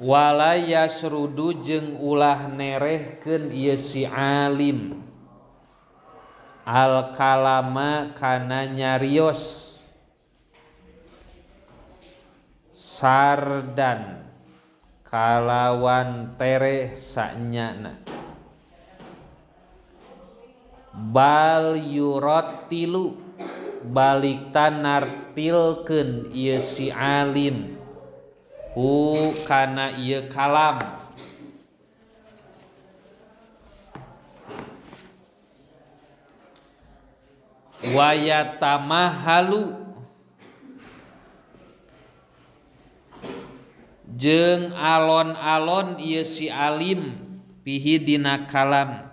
Wala yasrudu jeung ulah nerehkeun ieu si alim al kalama kana nyarios sardan kalawan tereh sanyana bal yurattilu balikta nartilkeun ieu si alim hu kana ieu kalam wa yatamahalu jeung alon-alon ieu si alim pihi dina kalam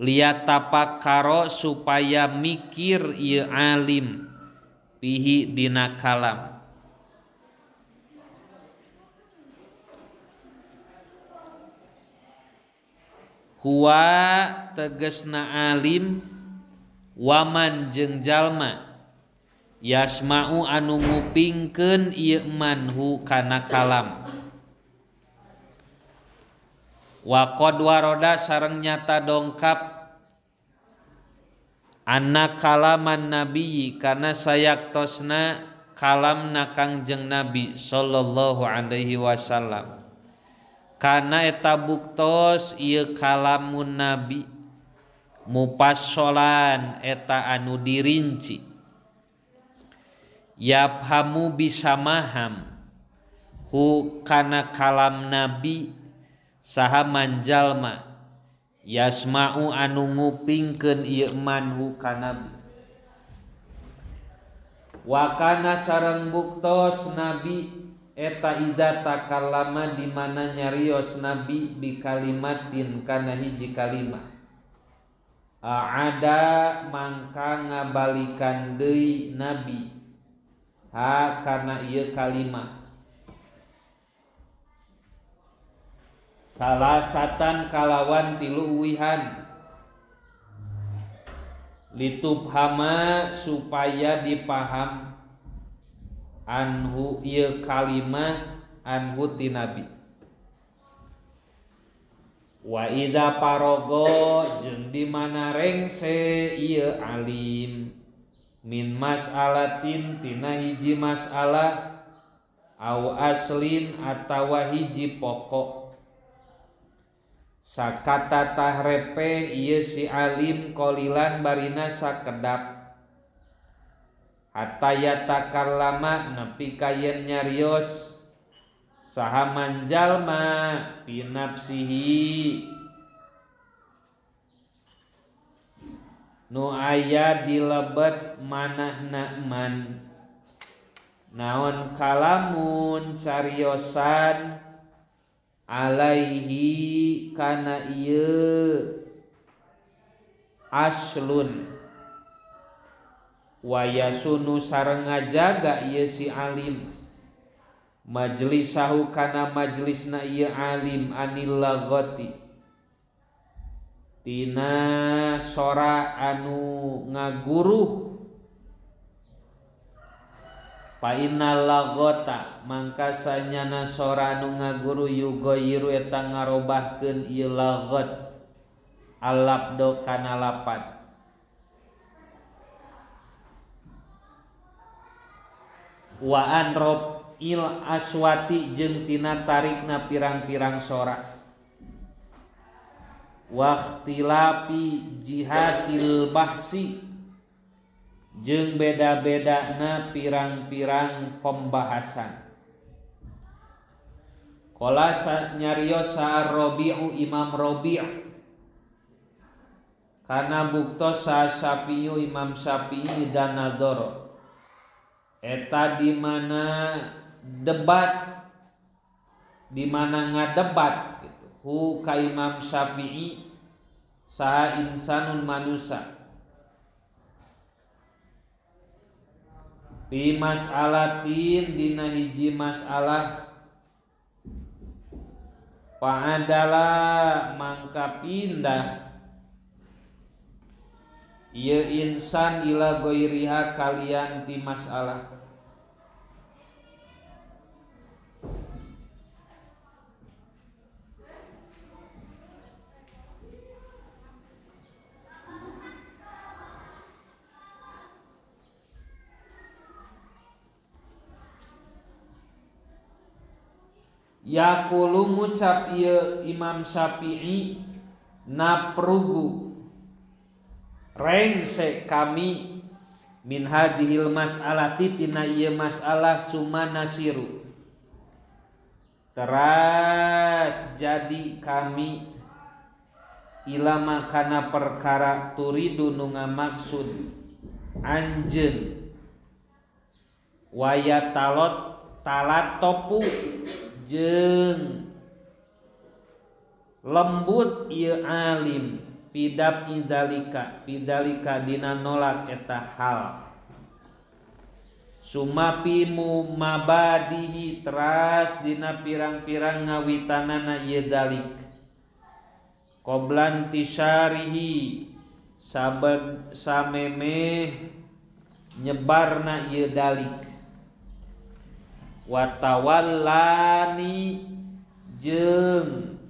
liyatapakkaro supaya mikir ieu alim pihi dina kalam. Huwa tegesna alim waman jeung jalma yasma'u anu ngupingkeun ieu man hu kana kalam wa qad waroda sareng nyata dongkap anna kalaman nabiyyi kana sayaktosna kalamna Kangjeng Nabi sallallahu alaihi wasallam kana eta buktos ieu kalamun nabi mupassolan eta anu dirinci yafhamu bisa maham hu kana kalam nabi saha manjalma yasma'u anu ngupingkeun ieu man hu ka nabi wa kana sareng buktos nabi eta idza takallama di mana nyarios nabi bi kalimatin kana hiji kalimat ada mangka ngabalikan deui nabi ha kana ieu kalimat salasatan kalawan tilu uwihan litubhama supaya dipaham anhu ieu kalimah anhu ti nabi wa idza parogo jeung di mana rengse ieu alim min mas'alatin tina hiji masalah au aslin atawa hiji pokok sakata tahrepe ieu si alim qalilan barina sakedap hatta yatakallama nepi ka yen nyarios saha manjalma pinafsihi nu aya di lebet manahna man naon kalamun cariosan alaihi kana ieu aslun wa yasunu sareng ngajaga ieu si alim majlisahu kana majlisna ieu alim anil lagati tina sora anu ngaguruh fa innal lagata mangka sanyana sora anu ngaguruh yughayyiru eta ngarobahkeun ieu lagat alabdo kana lapat wa an il aswati jeung tina tarikna pirang-pirang sora waqtilapi jihatil bahsi jeung beda-bedana pirang-pirang pembahasan. Qala nyarios sa Rabi'u Imam Rabi' kana buktos sa Syafi'i Imam Syafi'i dan nadoro eta di mana debat di mana ngadebat gitu hu ka Imam Syafi'i saha insanun manusa fi mas'alatin dina hiji masalah fa'adala mangka pindah ieu insan ila ghairiha kalian ti masalah. Yaqulu ngucap ieu Imam Syafi'i naprugu rengse kami min hadhil mas'alati tina ieu masalah summa nasiru teras jadi kami ilama kana perkara turidu nu ngamaksud anjeun waya talot talatopu jeung lembut ieu alim pidap idalika pidalika dina nolak eta hal sumapi mu mabadihi teras dina pirang-pirang ngawitanana ieu dalik qoblan tisyarihi saben samemeh nyebarna ieu dalik watawallani jeung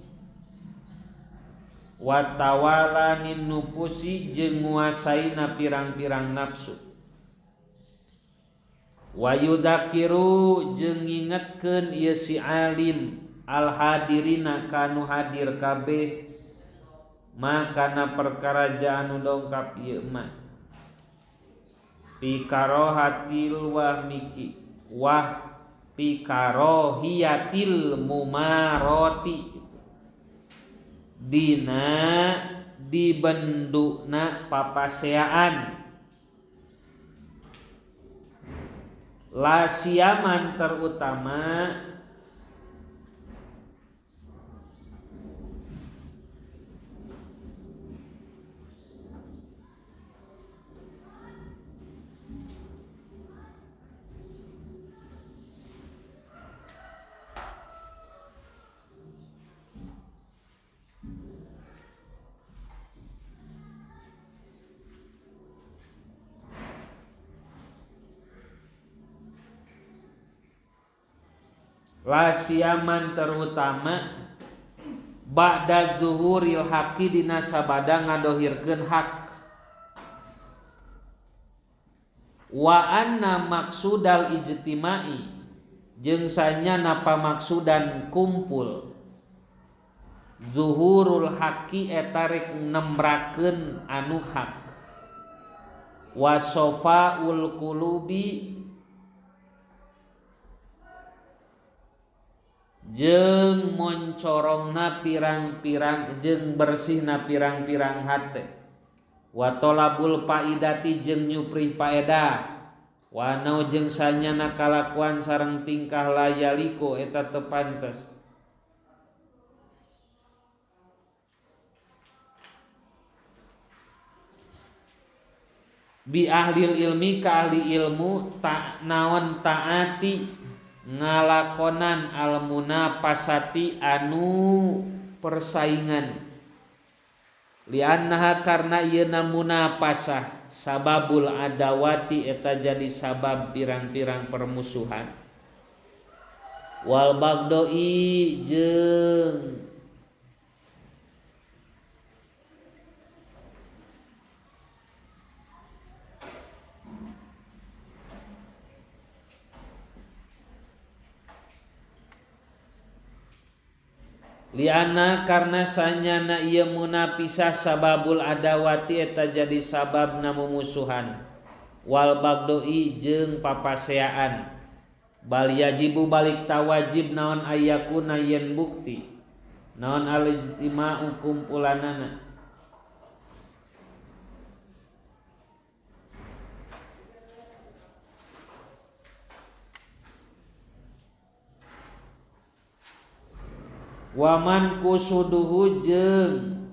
watawalani nupusi jeung nguasaina pirang-pirang nafsu wayudakiru jeung ngingetkeun ieu si alim al hadirina kanu hadir kabeh makana perkara anu dongkap ieu mah pikarohatil wahmiki wah pikarohiyatil mumaroti dina dibenduna papaseaan lasiaman terutama lasiaman terutama ba'da zuhuril haqi dina sabada ngadohirkeun hak wa anna maksudal ijtima'i jeung sanyana pamaksudan kumpul zuhurul haqi eta rek nembrakeun anu hak wa sofaul qulubi jeung moncorongna pirang-pirang jeung bersihna pirang-pirang hate wa talabul faidati jeung nyupri faedah wa nau jeung sanyana kalakuan sareng tingkah layaliko eta teu pantes bi ahlil ilmi ka ahli ilmu ta naon taati ngalakonan almunapasati anu persaingan li'annaha karna ieu munapasah sababul adawati eta jadi sabab pirang-pirang permusuhan wal bagdoi jeung liana karena sanyana ieu munapisah sababul adawati eta jadi sabab na mumusuhan wal bagdoi jeung papaseaan bal yajibu balik tawajib naon ayakuna yen bukti naon al ijtima'u kumpulanana waman kusuduhu jeung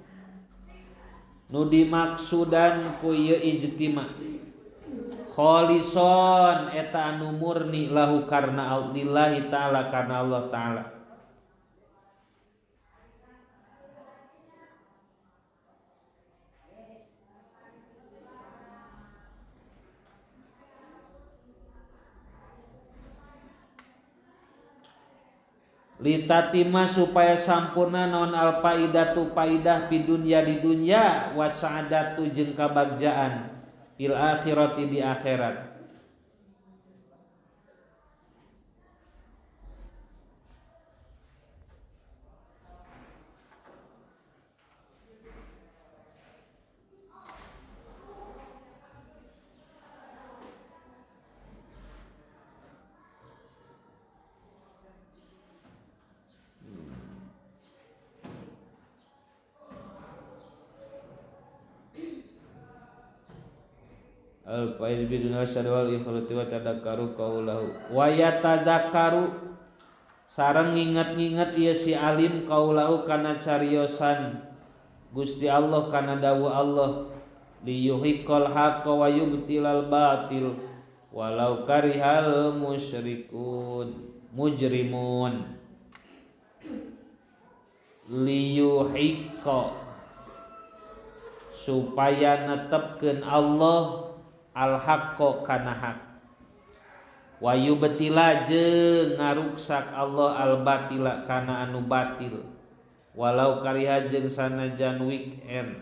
nu dimaksudan ku ieu ijtima kholison eta anu murni lahu karna lillahi ta'ala karna Allah ta'ala litatima supaya sampurna naon al faidatu faidah di dunya di dunya wa sa'adatu jeung kabagjaan fil akhirati di akhirat. Al faiz bidun syadwal ikhluti wa tadakkaru qaulahu wa yatadzakkaru sareng nginget-nginget ieu si alim qaulahu kana cariosan Gusti Allah kana dawuh Allah liyuhiqqal haqqa wa yubtilal batil walau karihal musyrikun mujrimun liyuhiqqa supaya netepkeun Allah al haqqa kana hak wa yubtila jeung ngaruksak Allah al batila kana anu batil walau kariha jeung sanajan weekend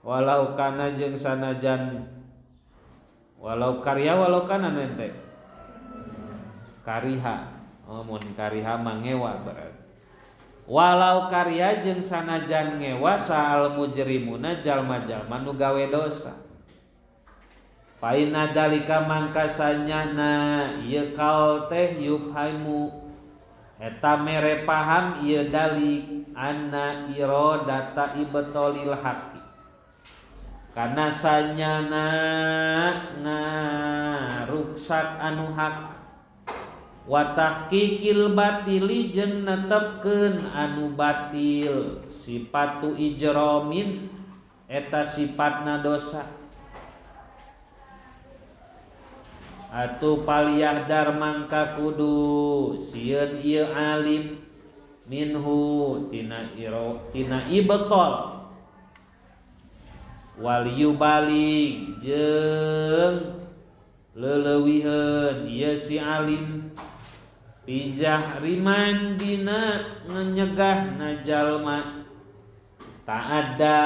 walau kana jeung sanajan walau karya walau kana nente kariha oh mun kariha mangewa berarti walau karya jeung sanajan ngewa saal mujrimuna jalma-jalma nu gawe dosa paina dalika mangka sanyana ieu kaol teh yufhaimu eta mere paham ieu dalik anna iradata ibtolil haqi kana sanyana ngaruksak anu hak wa tahqiqil batili jeung netepkeun anu batil sifatu ijramin eta sifatna dosa atuh paliyahdar mangka kudu sieun ieu alim minhu tina iro tina ibtol wal yubalik jeung leleuwiheun ieu si alim pijah riman dina nyegah na jalma ta'adda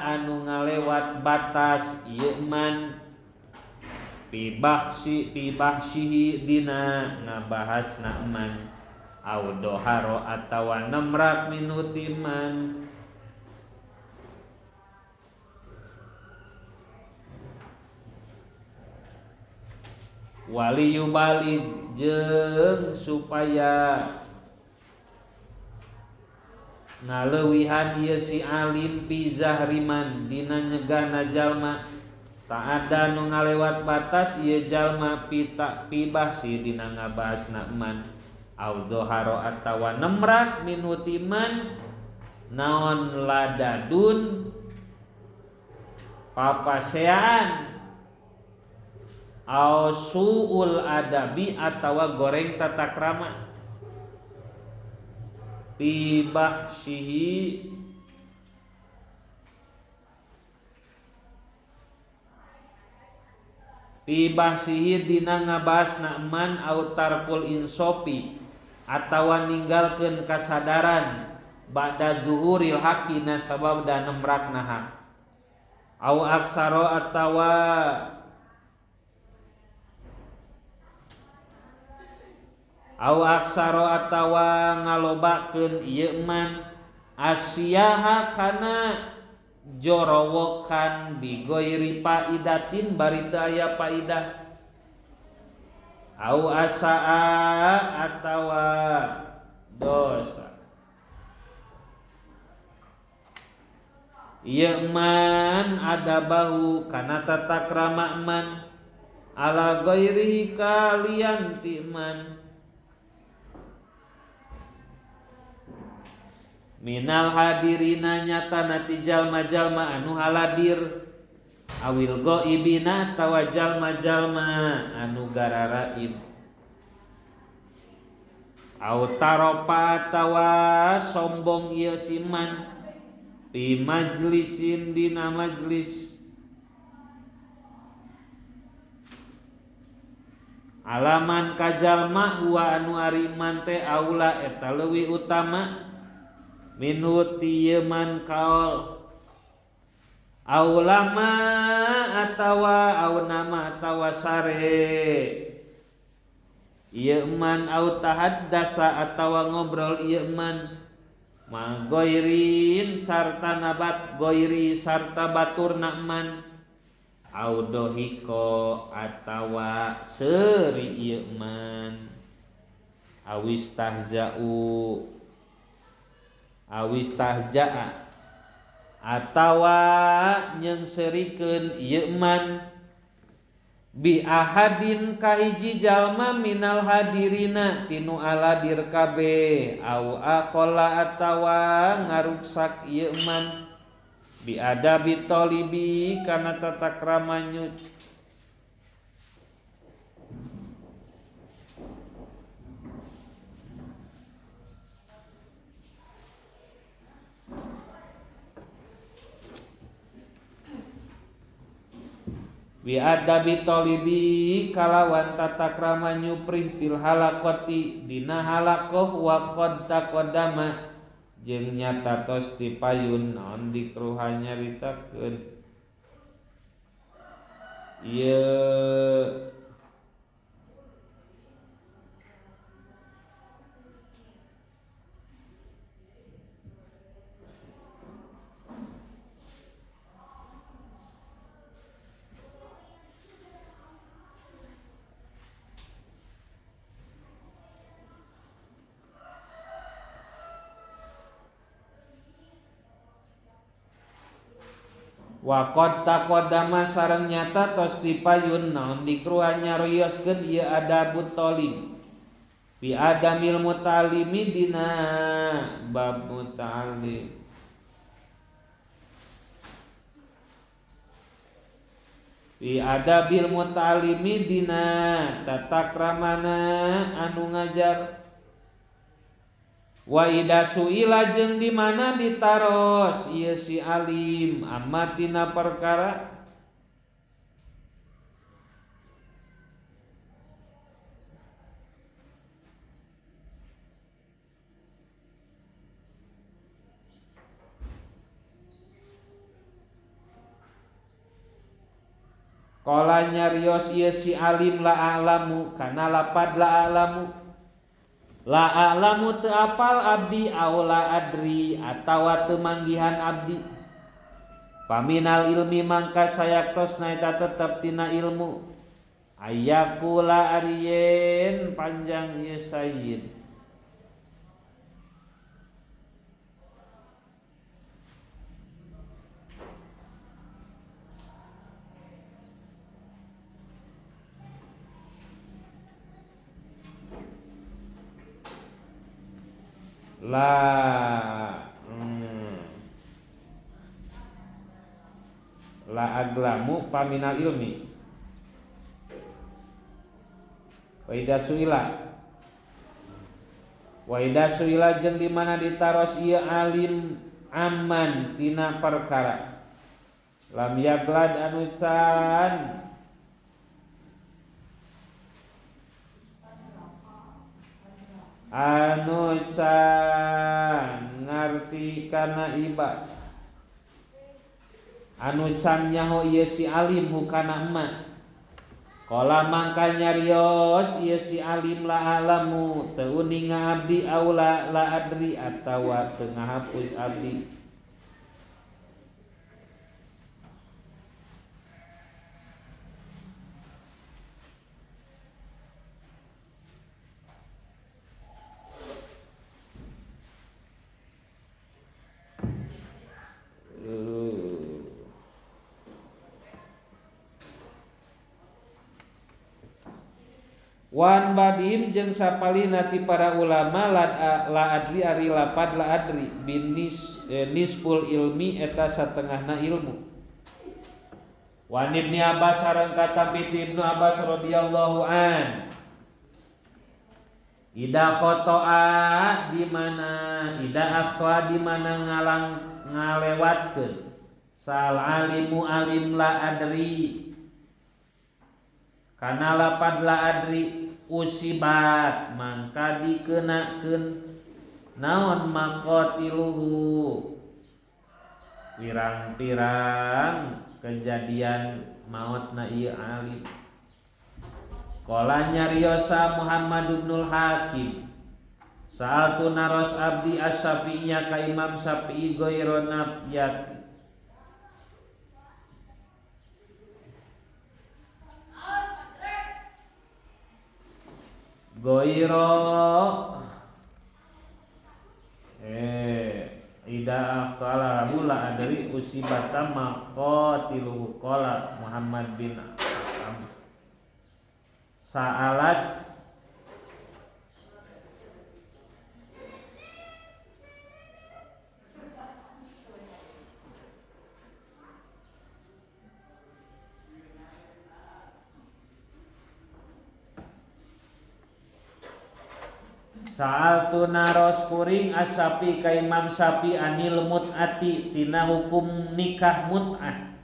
anu ngalewat batas ieu man pibahsi pibahsihi dina ngabahasna man au doharo atawa nemrak minutiman wali yubalik jeung supaya ngaleuwihan ieu si alim pi zahriman dina nyegahna jalma ta'ada nu ngalewat batas ieu jalma pi pibahsi dina ngabahasna man au dhaharo atawa nemrak minutiman naon ladadun papasean au suul adabi atawa goreng tata krama pi bahsihi pi bahsihi dina ngabahasna man au tarkul insofi atawa ninggalkeun kasadaran ba'da zuhuril haqi na sabab da nemrakna hak au aksaro atawa au aksaro atawa ngalobakeun ieu man asyaha kana jorowokan bigoiri faidatin bari teu aya faidah au asaa atawa dosa ieu man adabahu kana tata krama man ala ghairihi kalian ti man minal hadirina nyata nati jalma-jalma anu haladir awil ghaibina tawa jalma-jalma anu gararaib au taropa tawa sombong ieu siman pi majlisin dina majlis alaman kajalma huwa anu ari man teh aula eta leuwih utama minhu tiyeman kaol aulama atawa au nama atawa sare ieu man au tahaddasa atawa ngobrol ieu man ma goirin sarta nabat goiri sarta baturna man au dohiko atawa seuri ieu man awistahza'u awistahja'a Atawa nyeungseurikeun ieu man bi ahadin kahiji jalma minal hadirina tinu aladir kabeh au akhola atawa ngaruksak ieu man bi adabi talibi kana tata krama nyuc bi adabi talibi kalawan tata krama nyuprih fil halaqati dina halaqah wa qad taqaddama jeung nyata tos dipayun naon dikruha nyaritakeun ieu wa qad taqaddama sareng nyata tos dipayun naon dikruha nyarioskeun ieu adabut talib bi adamil mutalimi dina bab mutalim bi adabil mutalimi dina tata kramana anu ngajar wa ida suila jeung di mana ditaros ieu si alim amma tina perkara qala nyarios ieu si alim la a'lamu kana lapad la a'lamu la a'lamu teu apal abdi aw la adri atawa teu manggihan abdi paminal ilmi mangka sayaktosna eta tetep tina ilmu ayakula ariyen panjang ieu sayyid la la aglamu paminal ilmi wa idza suila jeung di mana ditaros ieu alim aman tina perkara lam yaglad anu can ngarti kana iba anu can nyaho ieu si alim hukana emak qala mangka nyarios ieu si alim la alamu teu uninga abdi aula la adri atawa teu ngahapus abdi Wan badim jeung sapalina ti para ulama la adri ari lapad la adri bin nisful ilmi eta satengahna ilmu. Wan Ibni Abbas sareng katampi ti Ibnu Abbas radhiyallahu an. Ida khotoa di mana ida akhtoa di mana ngalang ngalewatkeun sal alimu alim la adri kana lapad la adri usibat mangka dikenakeun naon maqatiluhu pirang-pirang kejadian maotna ieu alim. Qala nyariosa Muhammad ibnul Hakim sa'altu naros abdi as-Syafi'iyya ka Imam Syafi'i ghairu nafyat goiro Tidak qala lahu la adri usibata maqatiluhu qala Muhammad bin Hakam sa'alat Sa'altu naros kuring asyafi ka Imam Syafi'i anil mut'ati tina hukum nikah mut'ah.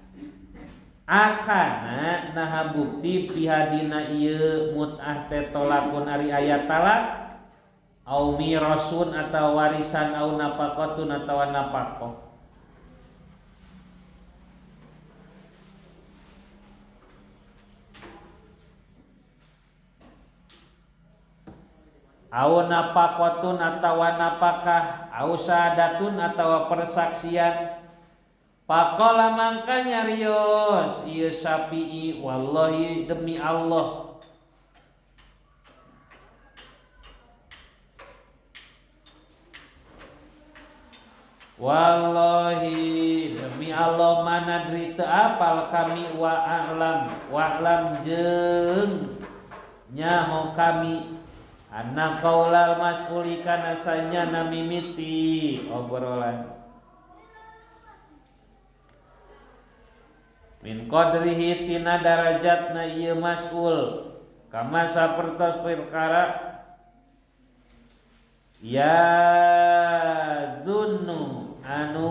Akana naha bukti pihadina ieu mut'ah teh tolakun ari aya talak au mirasun atawa warisan au nafaqatun atawa nafaqah. Au nafaqatun atawa nafkah, au syahadatun atawa persaksian. Faqala mangka nyarios ieu Syafi'i wallahi demi Allah. Wallahi demi Allah manadri teu apal kami wa a'lam wa a'lam jeung nyaho kami anna qaulal mas'uli kana sanyana mimiti obrolan min qadrihi tina darajatna ieu mas'ul kama sapertos perkara ya dzunnu anu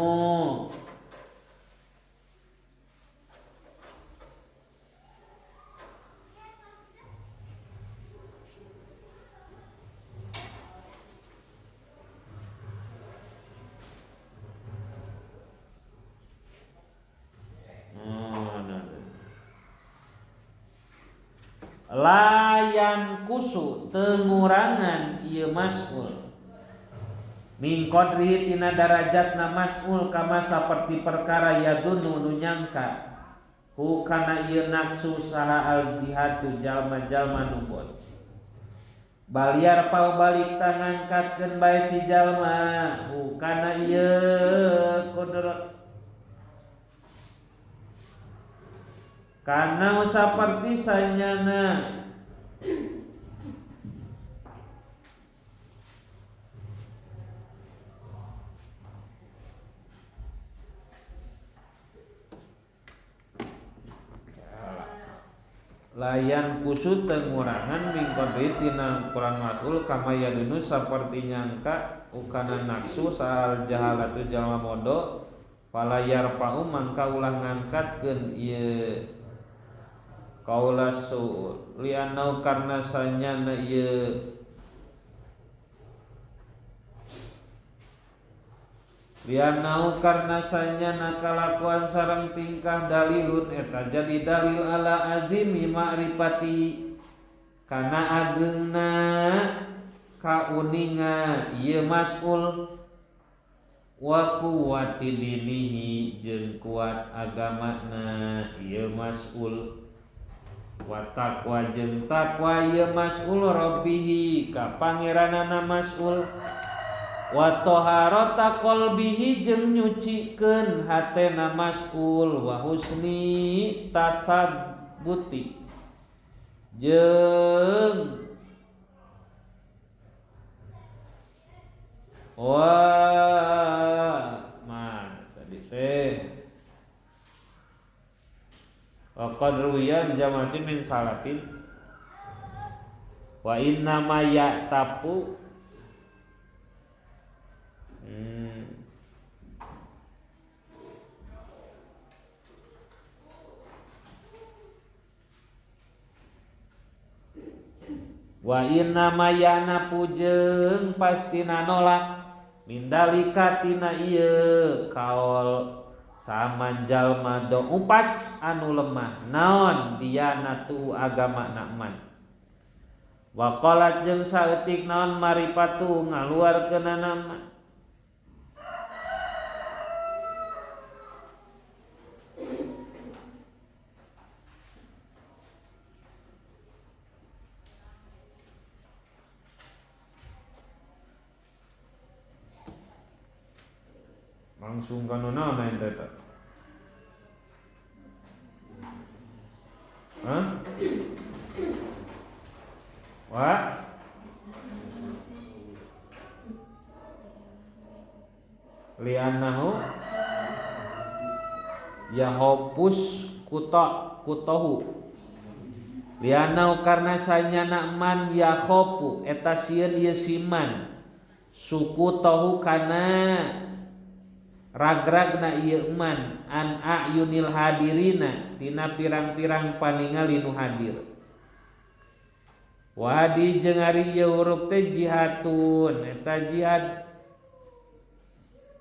layan kusu tengurangan ieu mas'ul min qadrihi tina darajatna mas'ul kama saperti perkara yadunu nu nyangka hu kana ieu naksu saha al jihadu jalma-jalma nu bon baliar pau balik tangangkatkeun bae si jalma hu kana ieu kudrat karena saperti sanyana layan kusut tengurangan mingkodi tina kurang matul kama yadunu saperti nyangka ukana naksu sahal jahalatu jalma bodoh falayar pau mangka ulah ngangkatkeun ieu kaula su'ul lianau karna sanyana ieu lianau karna sanyana kalakuan sareng tingkah dalilun eta jadi dalil ala azimi ma'rifati kana ageungna kauninga ieu mas'ul wa quwwati dinihi jeung kuat agamana ieu mas'ul wa taqwa jeung taqwa ieu mas'ul rabbihi ka pangeranana mas'ul wa taharata qalbihi jeung nyucikeun hatena mas'ul wa husni tasabbuti jeung wa man tadi teh wa qad ruwiya jamaatin min salafin wa inna ma ya'tapu wa inna ma ya'napu jeung pastina nolak mindalika tina ieu kaol saman jalma do upac anu lemah naon dianatu agama nakman wa qalat jeung saeutik naon maripatu ngaluarkeunana mah Langsung kana naon ente eta? Hah? Wah. Li'annahu yahopus kuta kutohu. Li'annahu karna sanyana man yahopu eta sieun ieu siman suku tohu kana ragragna ieu man an ayunil hadirina tina pirang-pirang paningali nu hadir. Wa hadi jeung ari ieu huruf teh jihatun eta jihad.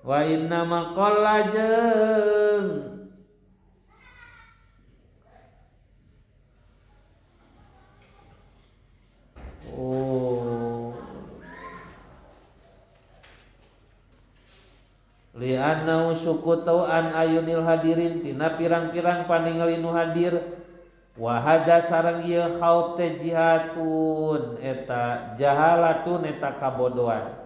Wa inna maqalla jeung oh li'annahu sukutau an ayunil hadirin tina pirang-pirang paningali nu hadir. Wa hadza sareng ieu khauf teh jihatun eta jahalatun eta kabodohan.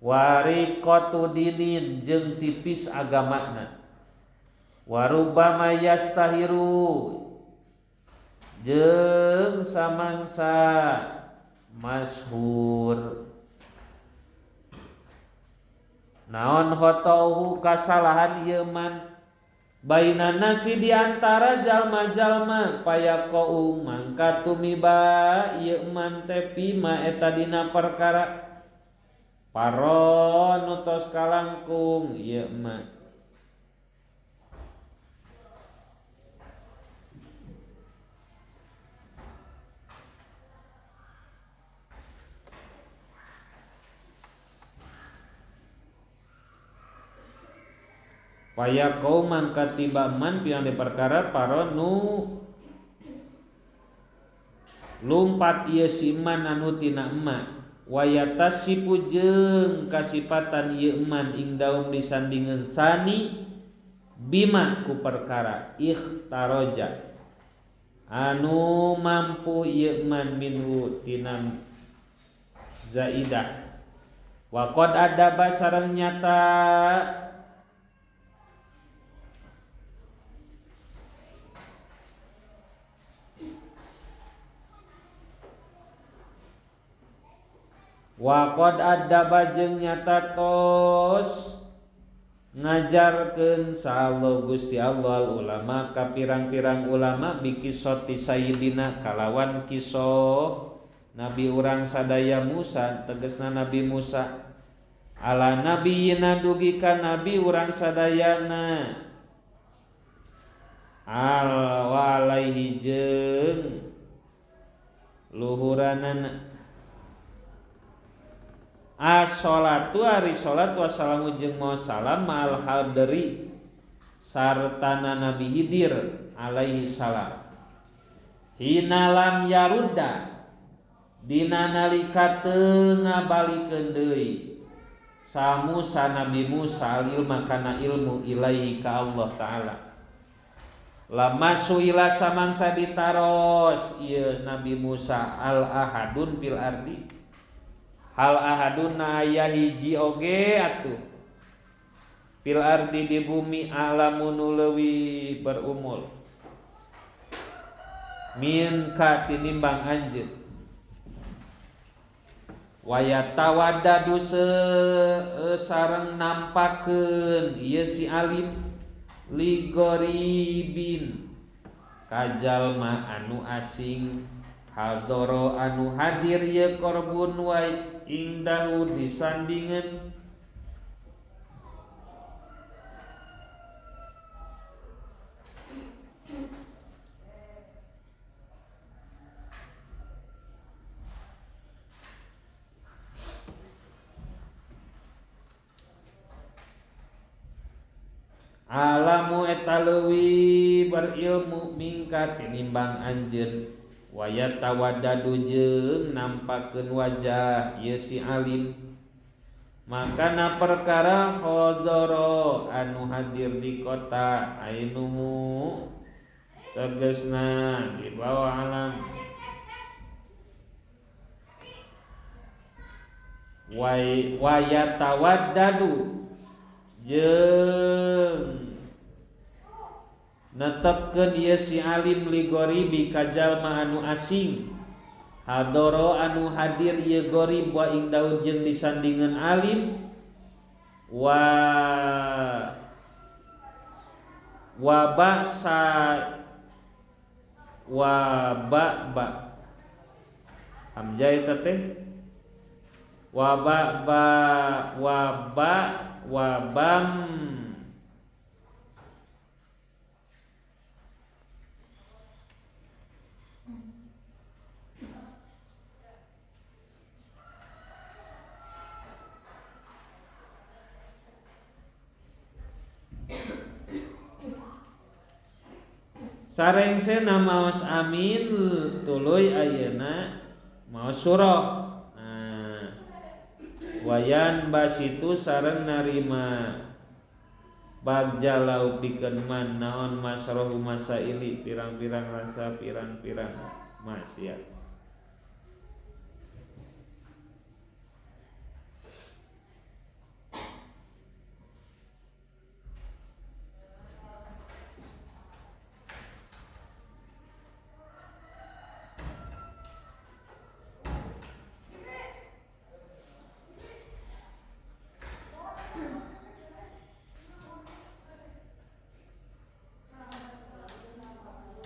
Wariqatu dinin jeung tipis agamana. Warubama yastahiru jeung samangsa masyhur. Naon khotohu kasalahan ieu man bainana si diantara jalma-jalma payaqau mangka tumiba ieu man teh pima eta dina perkara paron tos kalangkung ieu mah. Payaqau mangka tiba man piang di perkara paron nu lumpat ieu si man anu tina emak. Wayatasipu jeung kasipatan ieu man ing daum disandingeun sani bima ku perkara ikhtaroja anu mampu ieu man minhu tina zaidah. Wa qad adaba sareng nyata wa qad adaba jeung nyata tos ngajarkeun sallallahu Gusti Allah ulama ka pirang-pirang ulama bikisoti sayyidina kalawan kisah nabi urang sadaya Musa tegasna Nabi Musa ala nabiyina dugi ka nabi urang sadayana al wa alaihi jeung luhuranana. As-sholatu ari sholat wassalamu jeung mau salam ma'al hadri sartana Nabi Khidir alaihi salam. Hina lam yarudda dina nalika teu ngabalikeun deui samusa Nabi Musa ilma kana ilmu ilaihi ka Allah taala. Lama suila samangsa ditaros ieu Nabi Musa al ahadun fil ardi hal ahadun aya hiji oge atuh fil ardi di bumi alamun nu leuwih berumul min ka tinimbang anjeun waya tawadadu sareng nampakeun ieu si alim ligoribin kajalma anu asing hadoro anu hadir ieu korbun wae indahu disandingan alamu eta leuwih berilmu mingka tinimbang anjeun waya tawadadu jeung nampakeun wajah ieu si alim makana perkara hadara anu hadir di kota ainuhu tegasna di bawah alam waya tawaddadu Jeung netepkeun ieu si alim li ghoribi ka jalma anu asing hadoro anu hadir ieu ghorib wa indahu jeung disandingan alim wa wa ba'sa wa ba ba hamzah eta teh wa ba ba wa ba wa bam sarengsena maos amin tuluy ayeuna maos surah. Nah, wayan basitu sareng narima bagja lau pikeun man naon masrohu masaili pirang-pirang rasa pirang-pirang maksiat.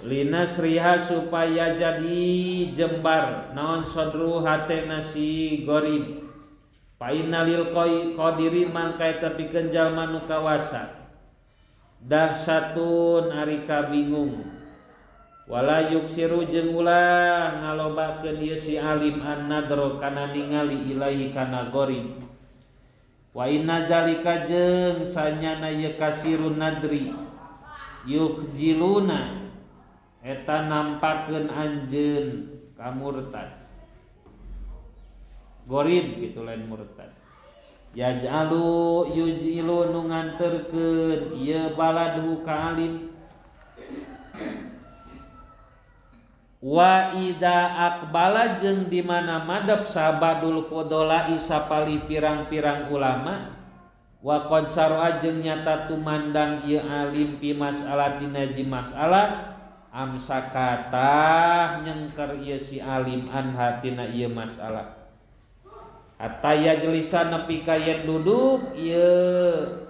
Linasriha supaya jadi jembar naon sodru hatena si gorib fa innalil qadiri mangka eta pikeun jalma nu kawasa dahsyatun ari kabingung wala yuksiru jeung ulah ngalobakeun ieu si alim an-nadro kana ningali ilahi kana gorib wa inna zalika jeung sanyana ieu kasirun nadri yukhjiluna eta nampakeun anjeun ka murtad gorib gitu lain murtad yaj'alu yuj'ilu nu nganterkeun ieu baladhu ka alim wa ida aqbala jeung di mana madep sabadul fudola'i sapali pirang-pirang ulama wa qad sar'a jeung nyata tumandang ieu alim pi mas'alatina ji masalah amsakatah nyengker ieu si alim anha tina ieu masalah hatta yajlisa nepi ka yen duduk ieu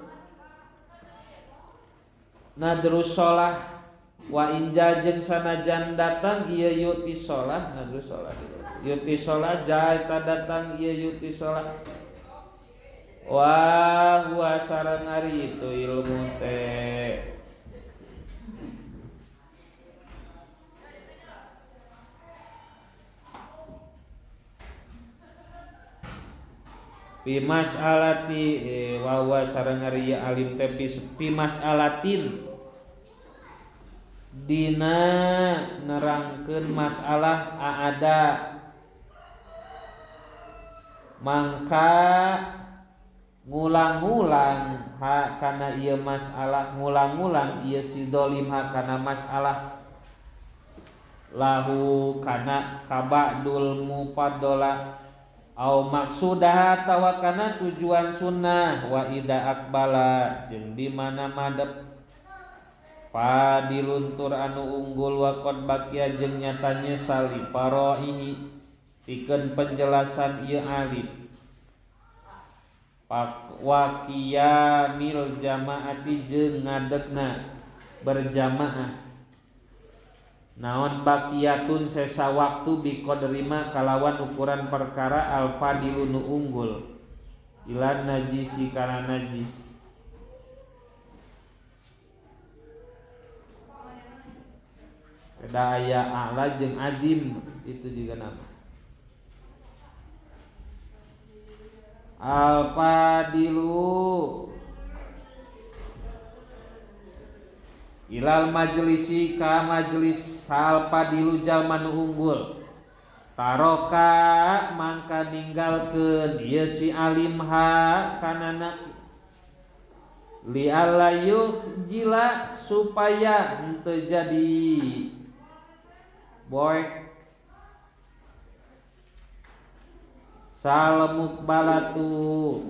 nadrus shalah wa inja jeung sanajan datang ieu yuti shalah nadrus shalah yuti shalah jaeta datang ieu yuti shalah wa huwa sareng ari itu ilmu teh fi mas'alati wa huwa sareng ari alim teh fi mas'alatin dina nerangkeun masalah aada mangka ngulang-ngulang ha kana ieu masalah ngulang-ngulang ieu si dolim ha kana masalah lahu kana kabadul mufaddola au maksudah tawa kana tujuan sunnah wa ida akbala jeung di mana madep padiluntur anu unggul wa qad baqiya jeung nyata nyesali paraihi pikeun penjelasan ieu alim wa qiyamil jamaati jeung ngadegna berjamaah naon baqiyatun sesa waktu biqadrima kalawan ukuran perkara al fadilu nu unggul ilan najisi kana najis kada aya a'la jeung adim itu juga nama al fadilu ilal majlisi ka majlis sal padilu jalma nu unggul taroka mangka ninggalkeun ieu si alim ha kanana li alla yukhjila supaya henteu jadi boek salamuk balatu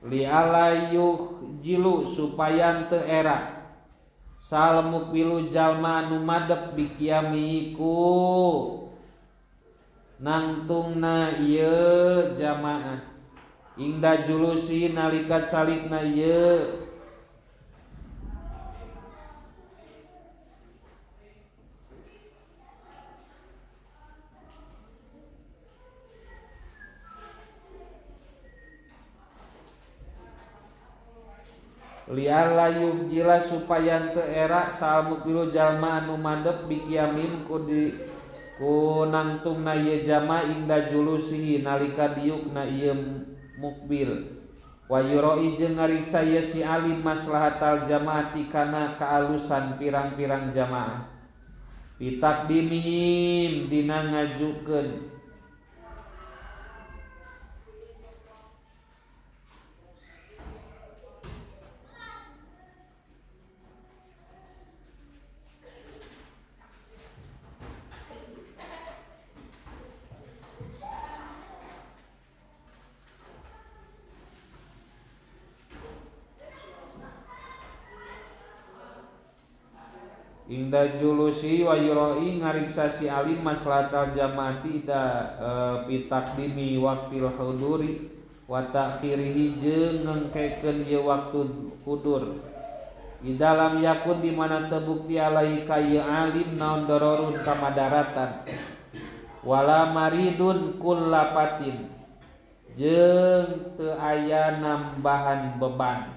Li alayuh jilu supaya teu era sal mukbilu jalma anu madep bikiami ku nangtungna ieu jamaah ingda julusi nalika calikna ieu liala yujila supaya teu era sal mukbilu jalma anu madep bikiamin ku di ku nangtungna ieu jama ingda julusihi nalika diukna ieu mukbil wa yuroi jeung ngariksa ieu si alim maslahatal jamaati kana kaalusan pirang-pirang jamaah pitakdimihim dina ngajukeun Inda julusi wa yuroi ngariksa si alim maslahatal jamaati ida pitakdimi waqtil huduri wa ta'khirihi jeung ngengkekeun ieu waktu hudur. Di dalam yakun di mana tebukti alai ka ieu alim naon dororun kamadaratan wala maridun kullapatin jeung teu aya nambahan beban.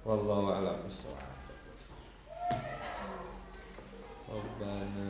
Wallahu a'lam bishawab. Rabbana